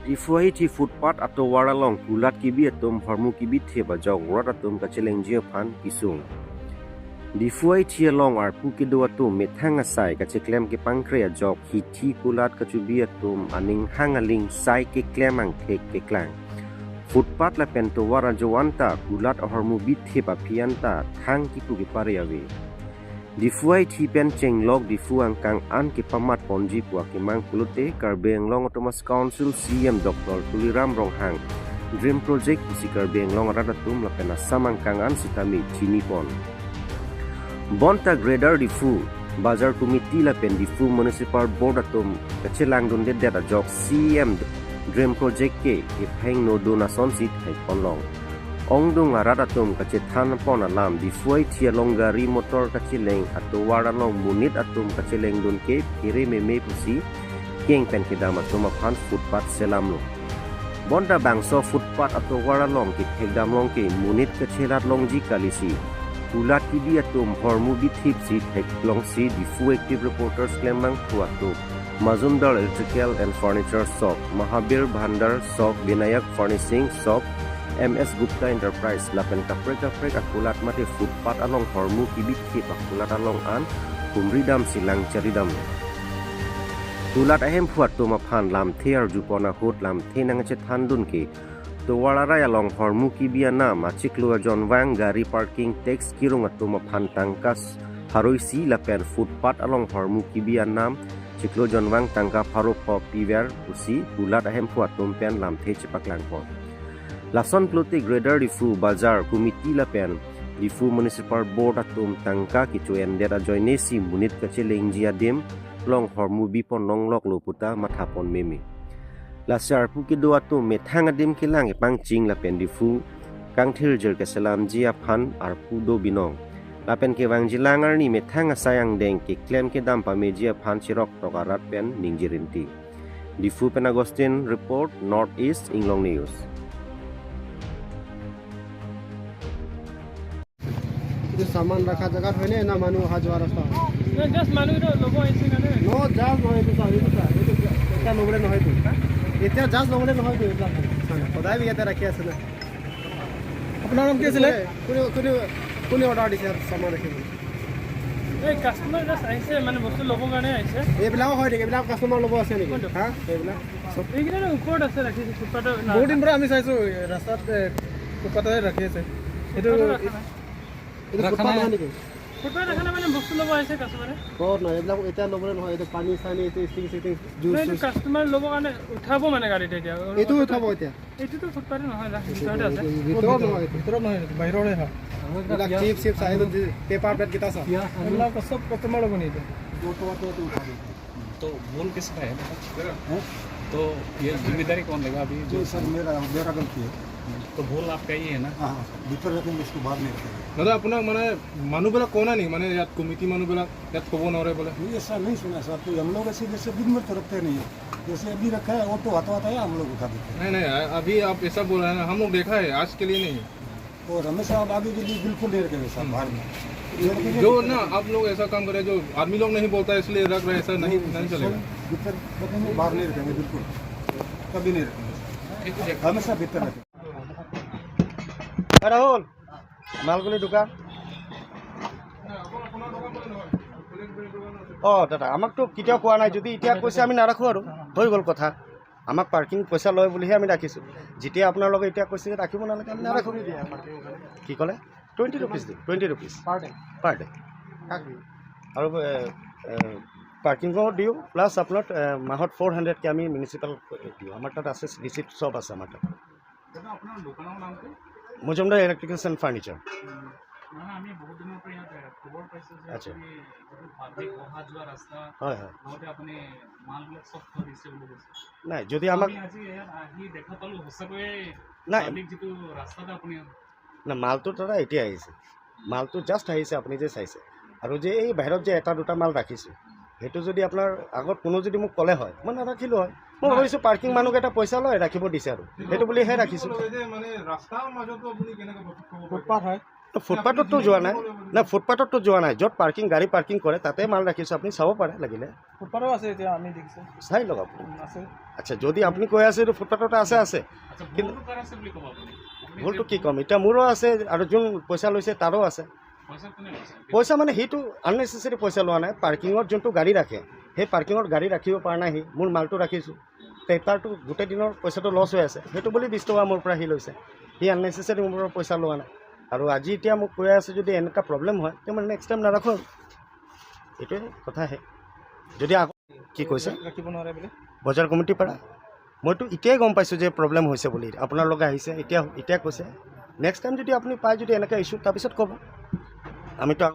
Difu hi thi footpath ato waralong kulat kibi atum hormu kibi the ba jok rot atum kacheleng jia phan kisung. Difu hi thi along arpu ki do atum methang asai kacheklem ke pangkre jok hi thi kulat kachubi atum aning hangaling sai ke klemang thek ke klang. Footpath la pento wara jowanta kulat hormu bi the ba phianta thang ki pu ki pare ave. Difuai thi pen chenglok difu angkang an ke pamat ponji pua ke mang pulute Karbi Anglong Autonomous Council CM Dr. Tuliram Ronghang Dream Project si Karbi Anglong radatum la pena samang kang an sitami chini pon Bonta Greater Difu Bazar Committee la pen Difu Municipal Board atum kachelang dun de data jok CM Dream Project ke pheng no donason sit hai ponlong Ongdung aradatum kachethan pon alam difuai thialong gari motor kacheleng ato waralong munit atum kacheleng dun ke phire meme pusi keng pen kedam atum aphan footpath selamlo bonda bangso footpath ato waralong ke phekdam long ke munit kachelat long ji kalisi kulat kibi atum hormu bi thip si theklong si Diphu active reporters klemang phuato Majumdar electrical and furniture shop Mahabir Bhandar shop Binayak furnishing shop MS Gupta Enterprise lapen kaprek kaprek akulat mate footpath along hormu kibit khip akulat along an kumridam silang charidam tulat ahem phuat toma phan lam the ar jupona hot lam the nang che thandun ke to walarai along hormu kibia na machiklua jonwang gari parking tax kirung atoma phan tangkas haroisi lapen footpath along hormu kibia nam chiklo jonwang tangka pharo pho piver usi tulat ahem phuat tom pen lam the chepaklang pho Lason Plote Greater Diphu Bazar Committee la pen Diphu Municipal Board atum tangka kichuen dera joinesi munit kacheleng jia dem long hormu bipon long lok loputa mathapon meme Lasar puki do atum methang adim kilang epang ching la pen Diphu kangthil jer keselam jia phan arpu do binong la pen kewang jilangar ni methang asayang deng ke klem ke dam pa mejia phan chirok tokarat pen ningjirinti Diphu pen Agustin report North East Inglong News. सामान रखा जगह है ना मानु অহা যোৱা ৰাস্তা হয় জাস্ট মানুহ ল'ব আহিছে কাৰণে ন জাষ্ট নহয় এইটো এইটো এতিয়া ল'বলৈ নহয়তো এতিয়া জাষ্ট ল'বলৈ নহয়তো এইবিলাক সদায় ইয়াতে ৰাখি আছে না। আপোনাৰ নাম কি আছিলে? কোনে কোনে কোনে অৰ্ডাৰ দিছে সামান ৰাখিবলৈ? এই কাষ্টমাৰ জাষ্ট আহিছে মানে বস্তু ল'ব কাৰণে আহিছে। এইবিলাকো হয় নেকি? এইবিলাক কাষ্টমাৰ ল'ব আছে নেকি? হা এইবিলাক এইকেইটা ওপৰত আছে ৰাখিছে ফুটপাথত। বহুত দিন পৰা আমি চাইছোঁ ৰাস্তাত ফুটপাথতে ৰাখি আছে। এইটো এইটো ফুটপাথ নহয় নেকি? ফুটপাথ ৰাখা নাই মানে বস্তু ল'ব আহিছে কাষ্টমাৰে। ক'ত নহয় এইবিলাক এতিয়া ল'বলৈ নহয়। এইটো পানী চানী এইটো ষ্টিং চিষ্টিং জুচ এইটো কাষ্টমাৰ ল'ব কাৰণে উঠাব মানে গাড়ীত এতিয়া এইটো উঠাব এতিয়া। এইটোতো ফুটপাথে নহয় না, ভিতৰতে আছে। ভিতৰত নহয়, ভিতৰত নহয়, বাহিৰৰে হয়। এইবিলাক চিপছ চিপছ আহিব পেপাৰ প্লেট কেইটা চাওক। এইবিলাক চব কাষ্টমাৰ ল'ব নেকি? तो भूल किसका है? तो ये जिम्मेदारी कौन लेगा अभी? जो सर मेरा मेरा गलती है तो भूल आपका ही है ना। हाँ, भीतर रखेंगे इसको, बाहर नहीं रखेंगे। দাদা আপোনাক মানে মানুহবিলাক কোৱা নাই নেকি মানে ইয়াত কমিটি মানুহবিলাক ইয়াত থ'ব নোৱাৰে বোলে? ऐसा नहीं सुना साहब। तो हम लोग ऐसे जैसे दिन में तो रखते नहीं है, जैसे अभी रखा है ऑटो आता आता है हम लोग उठा देते हैं। नहीं नहीं अभी आप ऐसा बोल रहे हैं, हम लोग देखा है आज के लिए नहीं है। और हमेशा आप आगे के लिए बिल्कुल नहीं रखेंगे साहब बाहर में जो ना आप लोग ऐसा काम करें जो आदमी लोग नहीं बोलता इसलिए रख रहे, ऐसा नहीं नहीं चलेगा। भीतर रखेंगे, बाहर नहीं रखेंगे, बिल्कुल कभी नहीं रखेंगे, हमेशा भीतर रखेंगे। राहुल মালগুলি দোকান। অঁ দাদা আমাকতো কেতিয়াও কোৱা নাই, যদি এতিয়া কৈছে আমি নাৰাখোঁ আৰু হৈ গ'ল কথা। আমাক পাৰ্কিং পইচা লয় বুলিহে আমি ৰাখিছোঁ। যেতিয়া আপোনালোকে এতিয়া কৈছে যে ৰাখিব নালাগে আমি নাৰাখোঁ। কি ক'লে? 20 ৰুপিজ দিওঁ, 20 ৰুপিজ পাৰ ডে। আৰু পাৰ্কিঙো দিওঁ প্লাছ আপোনাৰ মাহত 400কৈ আমি মিউনিচিপাল দিওঁ। আমাৰ তাত আছে ৰিচিপ্ট চব আছে আমাৰ তাত। Majumdar Electricals and furniture. আচ্ছা হয় হয় নাই যদি আমাক নাই নাই মালটো দাদা এতিয়া আহিছে, মালটো জাষ্ট আহিছে আপুনি যে চাইছে। আৰু যে এই বাহিৰত যে এটা দুটা মাল ৰাখিছোঁ সেইটো যদি আপোনাৰ আগত কোনো যদি মোক ক'লে হয় মই নাৰাখিলোঁ হয়। মই ভাবিছোঁ পাৰ্কিং মানুহকেইটা পইচা লয় ৰাখিব দিছে আৰু সেইটো বুলিহে ৰাখিছোঁ। ফুটপাথততো যোৱা নাই। নাই, ফুটপাথততো যোৱা নাই। য'ত পাৰ্কিং, গাড়ী পাৰ্কিং কৰে, তাতে মাল ৰাখিছোঁ। আপুনি চাব পাৰে লাগিলে। ফুটপাথো আছে, এতিয়া আমি দেখিছোঁ। চাই লওক আপুনি। আছে। আচ্ছা, যদি আপুনি কৈ আছে এইটো ফুটপাথতে আছে, আছে। আচ্ছা, কিন্তু ভুলটো কাৰ আছে বুলি ক'ব আপুনি? আপুনি ভুলটো যে কি ক'ম এতিয়া? মোৰো আছে আৰু যোন পইচা লৈছে তাৰো আছে। পইচা কোনে লৈছে? পইচা মানে সেইটো আননেচেচাৰী পইচা লোৱা নাই। পাৰ্কিঙত যোনটো গাড়ী ৰাখে, সেই পাৰ্কিঙত গাড়ী ৰাখিব পৰা নাই সি। মোৰ মালটো ৰাখিছোঁ, তাৰটো গোটেই দিনৰ পইচাটো লছ হৈ আছে। সেইটো বুলি 20 টকা মোৰ পৰা সি লৈছে। সি আননেচেচাৰী মোৰ পৰা পইচা লোৱা নাই। আৰু আজি এতিয়া মোক কৈ আছে, যদি এনেকুৱা প্ৰব্লেম হয় তেতিয়া মই নেক্সট টাইম নাৰাখোঁ আৰু এইটোৱে কথাহে। যদি আকৌ কি কৈছে? ৰাখিব নোৱাৰে বুলি। বজাৰ কমিটিৰ পৰা মইতো এতিয়াই গম পাইছোঁ যে প্ৰব্লেম হৈছে বুলি। আপোনালোকে আহিছে এতিয়া, এতিয়া কৈছে। নেক্সট টাইম যদি আপুনি পায়, যদি এনেকুৱা ইছ্যু, তাৰপিছত ক'ব। আমিতো